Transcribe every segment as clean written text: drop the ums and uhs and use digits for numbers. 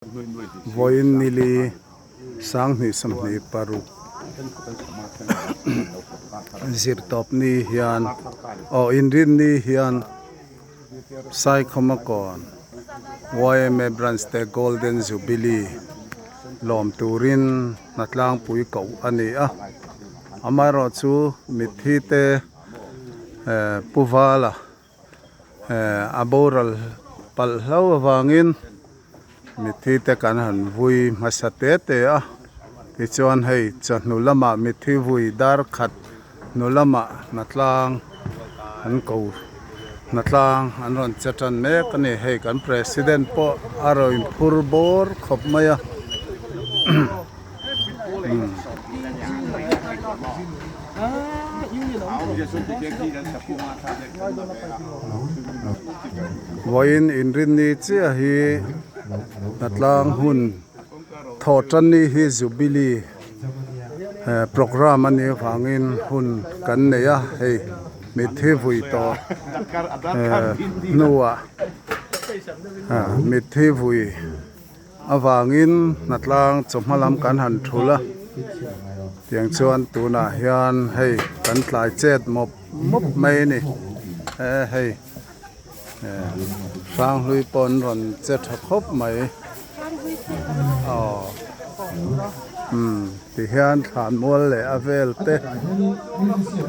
Vawiin nili 2026 zirtawpni hian aw inrinni hian Saikhawmakawn yma branch te Golden Jubilee lawm turin hnatlangpui koh a ni a, amaherawhchu mitthi te Pu Vala A boral palh hlo avangin mitthi te kan han vui hmasa te te a, tichuan hei chawhnu lamah mitthi vui dar khat hnu lamah hnatlang an ko hnatlang an rawn che tan mek a ni, hei kan president pawh a rawn inphur bawr khawp mai a. Vawiin inrinni chiah hi hnatlang hun thawh tanni hi Jubilee programme a nih avangin hun kan nei a, hei mitthi vui tawh hnuah mitthi vui. Avangin hnatlang chawhma lam kan han thul a, tiang chuan tunah hian hei kan tlai chet mawp mawp mai a ni he hei hranghlui pawh an rawn che tha khawp mai aw umm ti hian thlanmual leh a vel te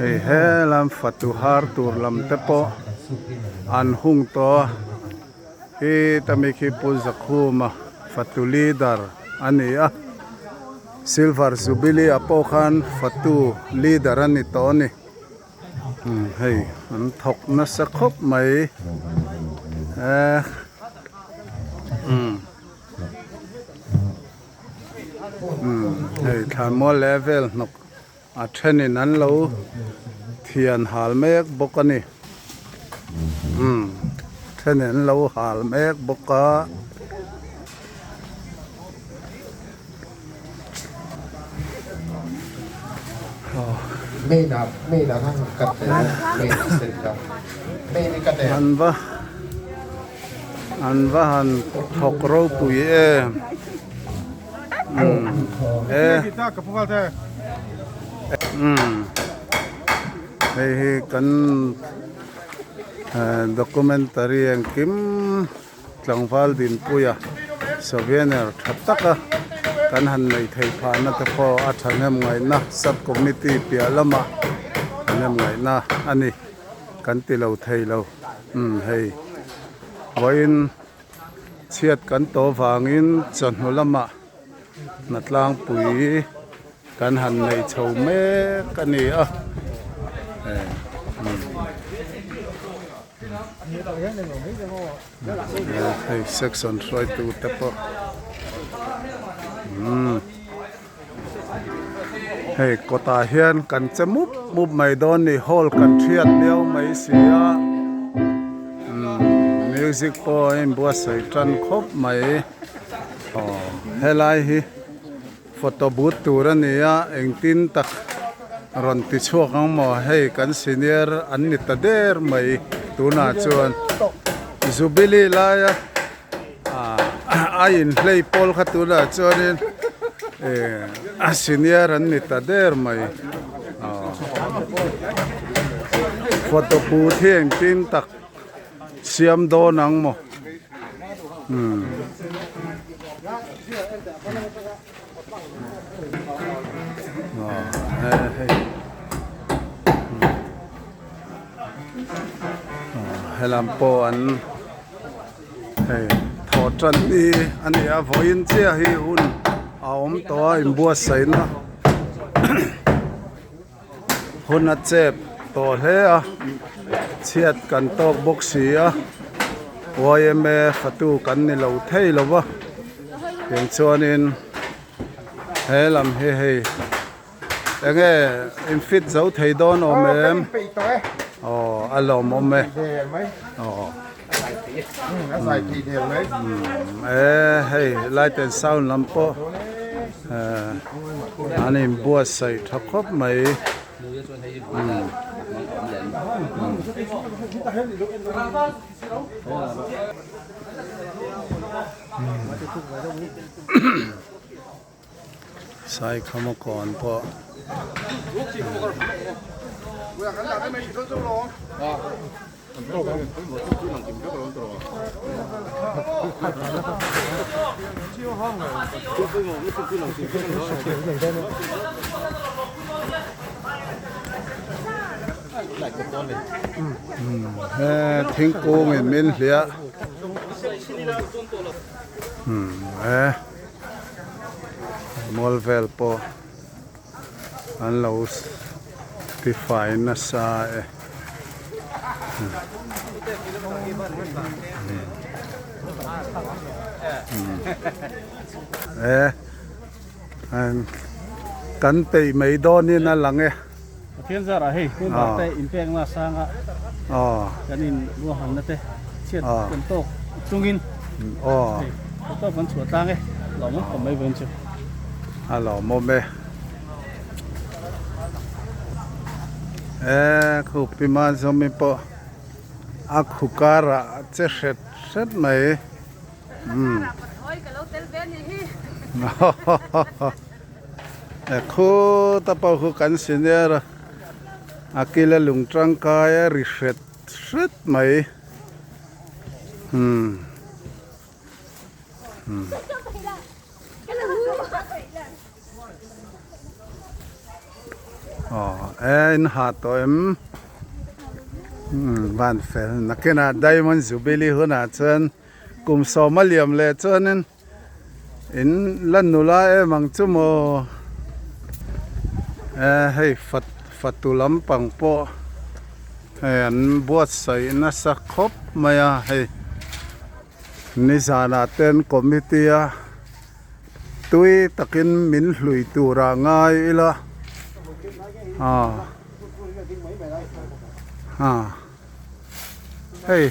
hei helam fatu har tur lam te pawh an hung tawh a. Hi tami khi Pu Zakhuma fatu leader a ni a, Silver Jubilee ah pawh khan fatu leader a ni tawh a ni. Umm hei an thawk nasa khawp mai eh umm umm hei thlanmual leh vel hnawk. A thenin an lo thian hal mek bawk a ni. Umm thenin an lo hal mek bawk a. An va an va han thawk ropui em. Hei hi kan documentary engkim tlangval dinpuia souvenir tha taka kan han nei thei phahna te pawh a thahnem ngaihna sub committee piah lamah thahnem ngaihna a ni kan ti lo thei lo hei vawiin. Chhiat kan tawh vangin chawhnu lamah hnatlangpui kan han nei chho mek a ni a. Hei section hruaitu te pawh umm hei kawtah hian kan che mup mup mai dawn ni hall kan thiat miau mai si a umm music pawh a inbuatsaih tan khawp mai aw helai hi photo booth tur a ni a engtin tak rawn ti chhuak ang maw hei kan senior an ni ta der mai tunah chuan jubilee laia. A inhlei pawl kha tunah chuanin eh a senior an ni ta der mai photo booth hi engtin tak siam dawn ang maw umm. Helam pawh an hei thawh tan hi a ni a vawiin chiah hi hun a awm tawh a inbuatsaihna hun a chep tawh hle a chhiat kan tawk bawk si a yma fatu kan ni lo thei lo va tiang chuanin he lam hi hei enge in fit zo thei dawn awm em aw a lawmawm e aw e hei light and sound lam pawh an inbuatsaih tha khawp mai Saikhama kawn pawh He thingkung in min hliah he mual vel pawh an lo tifai nasa e. He kan peih mai dawnin a lang e. Pathian zarah hei member te inpekna sanga kan in ruahmanna te chhiat kan tawk chungin hei tawk kan chhuah tlang e lawmawm khawp mai vawiin chu. A lawmawm e. E khu pi Mazawmi pawh a khu karah a che hret hret mai. Umm. Ka lo tel ve a nih hi. Khuta pawh khu kan senior a, a kila lung tangkai a ri hret hret mai. Umm. Umm. Aw e in ha tawh em? Umm van fel nakinah Diamond Jubilee hunah chuan kum sawma liam leh chuanin In la nula em ang chu maw? Eh hei fat fatu lampang pawh hei an buatsaih nasa khawp mai a hei nizanah te an committee a tui takin min hlui turah ngai ila ah ah hei.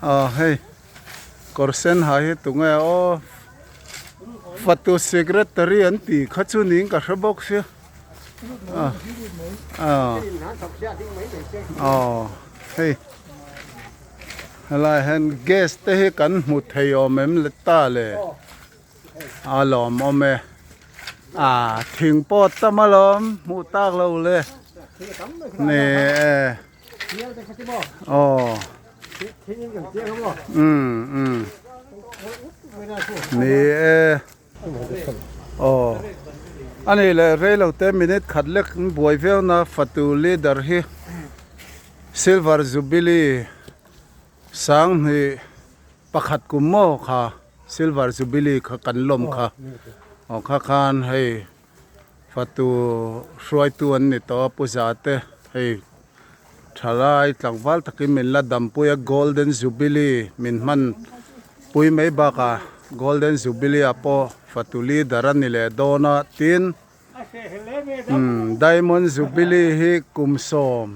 Aw hei kawr sen ha hi tunge aw fatu secretary an tih kha chu niin ka hre bawk sia ah ah aw hei helaiah hian gas te hi kan hmu thei awm em le ta le. A lawmawm e. A thing pawh tam alawm hmuh tak lo le. Ni e. Aw. Um um. Ni e. Aw. Ani leh reilo te minute khat lek buai viau na fatu leader hi Silver Jubilee Sanghnih Pakhat kum maw kha Silver Jubilee kha kan lawm kha aw kha khan hei fatu hruaitu an ni tawh a Pu Zate hei thalai tlangval takin min la dampui a Golden Jubilee min hman pui mai bakah Golden Jubilee ah pawh fatu leader a ni leh dawn a tin Diamond Jubilee hi kum sawm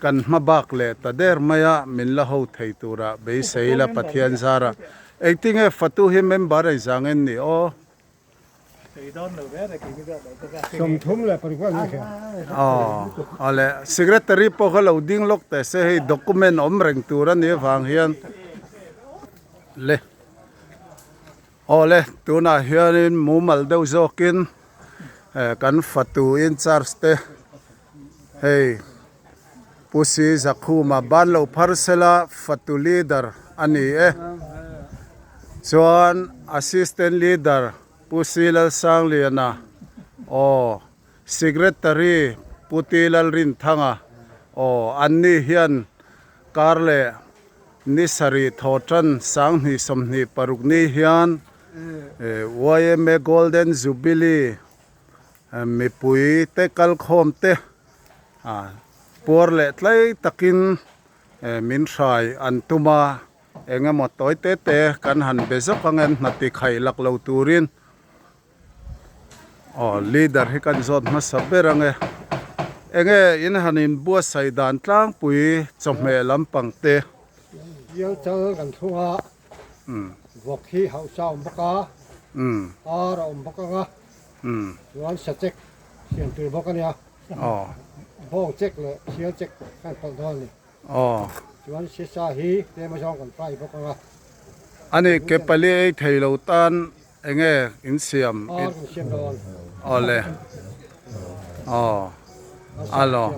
Kan hma bak leh ta der mai a, min la ho thei tura beisei la Pathian zara. Engtinge fatu hi member ei zang en ni aw? Aw, awle secretary pawh kha lo ding lawk teh se hei document awm reng tur a nih avang hian le. Awle, tunah hianin mumal deuh zawkin kan fatu in charge te Hei Pu Si Zakhuma ban lo phar sela fatu leader a ni e. Chuan assistant leader Pu Si Lalsangliana aw secretary Pu Ti Lalrinthanga aw an ni hian kar leh ni sarih thawhtan 2026 ni hian yma Golden Jubilee Mipui te kalkhawm te puar leh tlai takin min hrai an tum a, eng emaw tawi te te kan han be zawk ang em hna ti khaih lak lo turin aw leader hi kan zawt hmasa ber ang e, enge in han in buatsaih dan tlangpui chawhmeh lampang te. Bial chal kan thlung a, vawk hi hausa a awm bawk a, ar a awm bawk ang a. Chuan sachek siam tur bawk a nia. Bawng chek leh sial chek khan palh dawn a ni. Aw. Chuan sisa hi tlem azawng kan fry bawk ang a. Ani ke pali ei thei lo tan enge in siam? Ar kan siam dawn. Aw le. Aw. A lawm.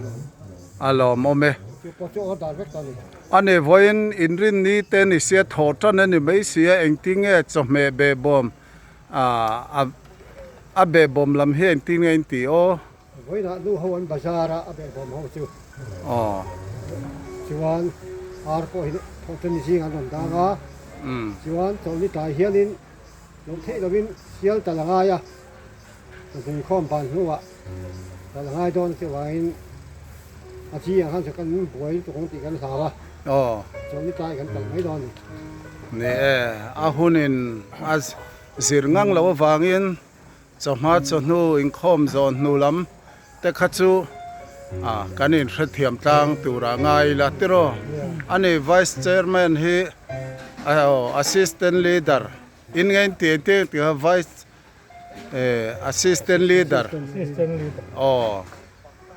A lawmawm e. Chu pawh chu order vek ta ni. Ani vawiin inrinni te ni sia thaw tan a ni mai sia engtinge chawhmeh behbawm a a behbawm lam hi engtinge in tih aw? Vawiinah nu ho an bazar a, a behbawm ho chu. Aw. Chuan ar pawh hi thawhṭan zing an rawn dang a. Chuan chawlhni tlai hianin lo theih lovin sial tal a ngai a, zingkhawm ban hnuah tal a ngai dawn chuvangin a chi ang khan chu kan buai lutuk ang tih kan hlau a. Aw. Chawlhni tlai kan talh mai dawn a ni. Ni e, a hunin a zir ngang loh avangin Chawhma chawhnu inkhawm zawn hnu lam te kha chu kan inhrethiam tlang turah ngai ila tiraw? Ani Vice Chairman hi Assistant Leader in nge in ti engtin tih kha Vice Assistant Leader aw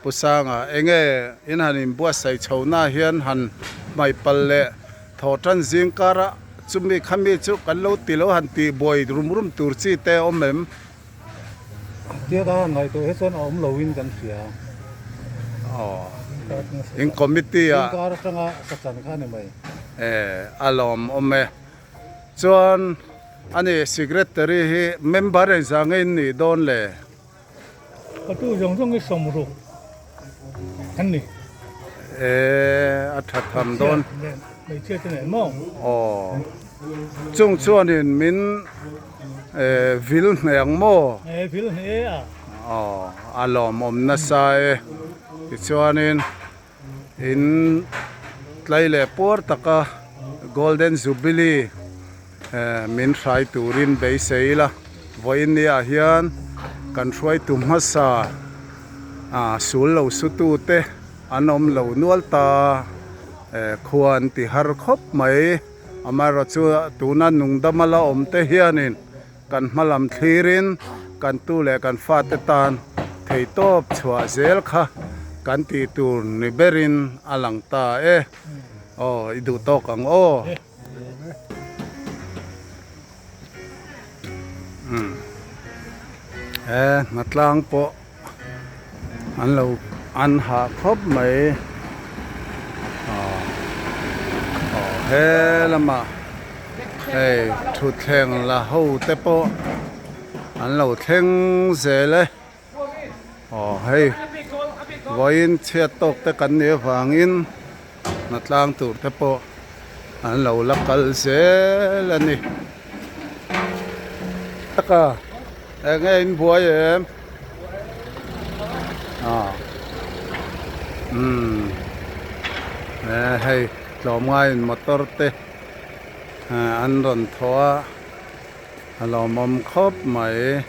Pu Sanga enge in han inbuatsaih chhohna hian han hmaih palh leh thawhtan zingkara chumi khami chu kan lo ti lo han tih buai rum rum tur chi te a awm em? Tia ka han ngaihtuah hi chuan a awm loin kan hria. Aw, in committee ah. Zingkar atanga sachan kha a ni mai. E, a lawmawm e. Chuan ani secretary hi member engzah nge in nih dawn le? Patu zawng zawng hi 60 an ni. E, a tha tham dawn. Hmeichhia te nen maw? Aw. Chung chuanin min e vil hneh ang maw? E, vil hneh a. Aw, a lawmawm nasa e. Tichuanin in tlai leh puar taka Golden Jubilee min hrai turin beisei ila vawiin ni ah hian kan hruaitu hmasa sul lo su tute an awm lo nual ta khua an ti har khawp mai amaherawh chu tuna nungdama la awm te hianin Kan hmalam thlirin kan tu leh kan fate tan theitawp chhuah zel kha kan tih tur ni berin a lang ta e. Aw, i duh tawk ang aw. Umm. He hnatlang pawh an lo an hah khawp mai. Aw, aw he lamah. Hei thutthleng la ho te pawh an lo thleng zel e aw hei vawiin chhiat tawk te kan nih avangin hnatlang tur te pawh an lo la kal zel a ni taka eng nge in buai em aw umm hei tlawmngaiin motor te. An rawn thaw a, a lawmawm khawp mai.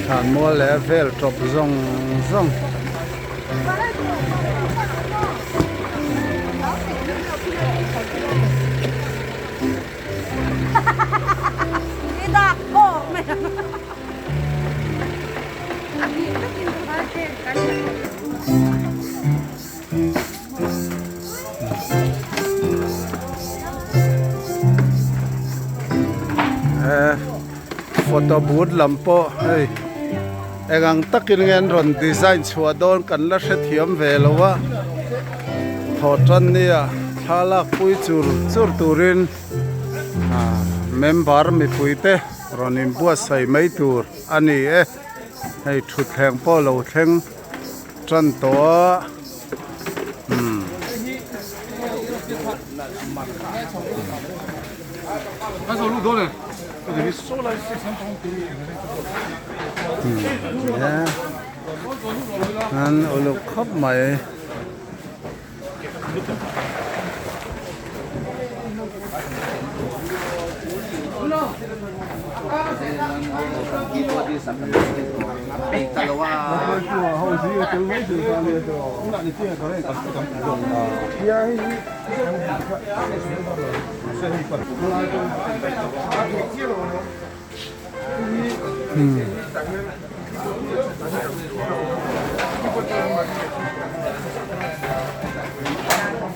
Thlanmual leh vel tawp zawng zawng. Photo booth lam pawh hei eng ang takin nge an rawn design chhuah dawn kan la hrethiam ve lo a thaw tan nia thla lak pui chur chur turin ah member mipui te rawn inbuatsaih mai tur a ni e hei thutthleng pawh lo thleng tan tawh a umm. An uluk khawp mai.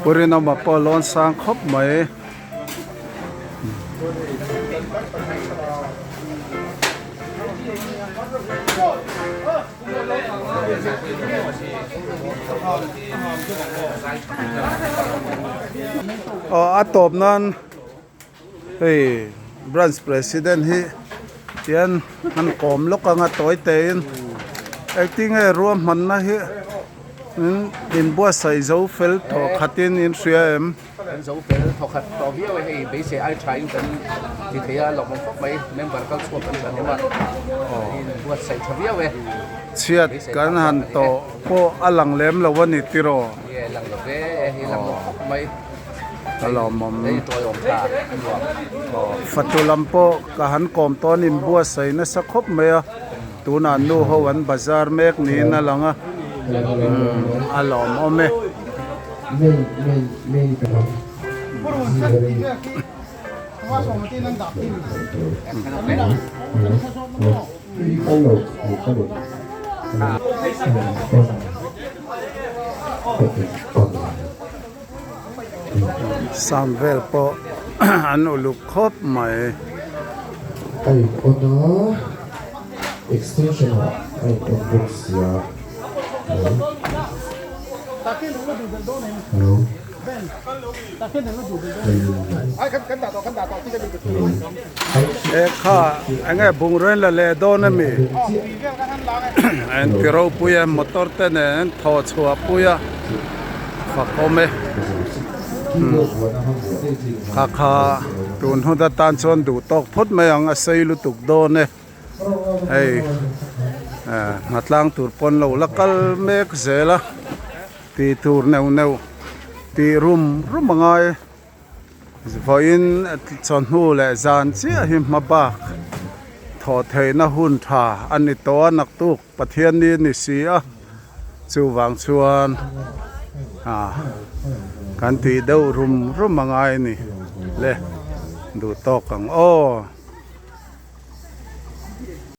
Purinawma pawh lawn sang khawp mai. Aw a tawp nan hei branch president hi tian an kawm lawk anga tawi tein engtinge ruahmanna hi inbuatsaih zo fel tawh khatin in hria em. Kan zo fel thawkhat tawh viau e, hei beisei ai tha in kan ti thei a, lawmawm khawp mai, member kal chhuak kan tha hnem a, in buatsaih tha viau e. Chhiat kan han tawh pawh a lang lem lo a ni tiraw? Nge lang lo ve e, hei lang lo khawp mai. A lawmawm. Hei tawiawm tha a nuam. Fatu lam pawh ka han kawm tawn in buatsaih nasa khawp mai a, tunah nu ho an bazar mek niin a lang a, a lawmawm e. Sam vel pawh an uluk khawp mai. A in on a, extension ah a in on bawk sia. Hello. E kha enge bungraw in la leh dawn ami an ti ropui a motor te nen an thaw chhuah pui a fakawm e kha kha tun hun atan chuan duh tawk phawt mai ang a sei lutuk dawn e. Hei hnatlang tur pawn lo la kal mek zel a tih tur neuh neuh tih rum rum a ngai vawiin chawhnu leh zan chiah hi hma bak thawh theihna hun tha a ni tawh a naktuk Pathianni a ni si a chuvang chuan ah kan tih deuh rum rum a ngai a ni le duh tawk ang aw.